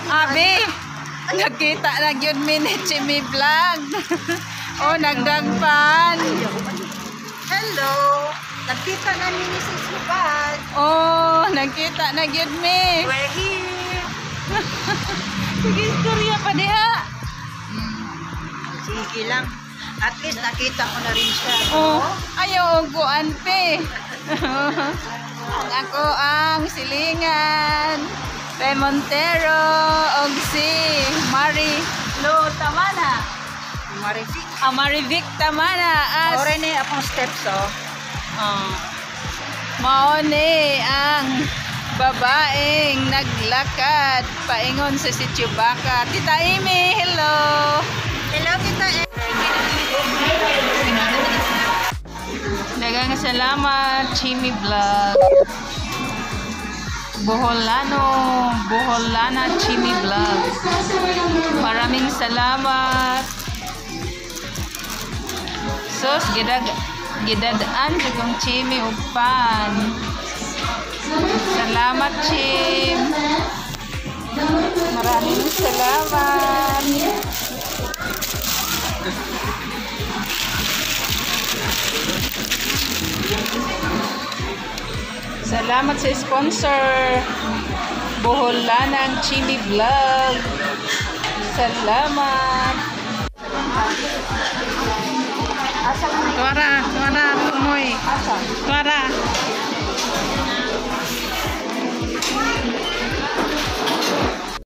Abi, nagkita na gyud mi ni Chimmy Vlog. Oh, nagdagpan. Hello! Nagkita na ni Mrs. Lupad. Oh, nagkita na gyud mi. We're here. Sige, istorya pa diha. Sige lang. At least nakita ko na rin siya. Oh, ayaw og kuan pe. Ang ako ang silingan. Pe Montero og si Mari Lo Tamana. Marivic. Ah, Marivic Tamana as Ore ni akong steps, oh. Oh. Mao ni ang babaeng naglakad paingon sa Sitio Baca. Tita Amy, hello. Hello, Tita. Daghang salamat, Chimmy Vlog. Boholano, Boholana Chimmy Vlog. Maraming salamat. Sus, gidad-an sa kong Chimmy upan. Salamat, Chim. Maraming salamat. Salamat sa sponsor. Boholanang Chimmy Vlog. Salamat. Tuara, tuara, tumoy. Tuara.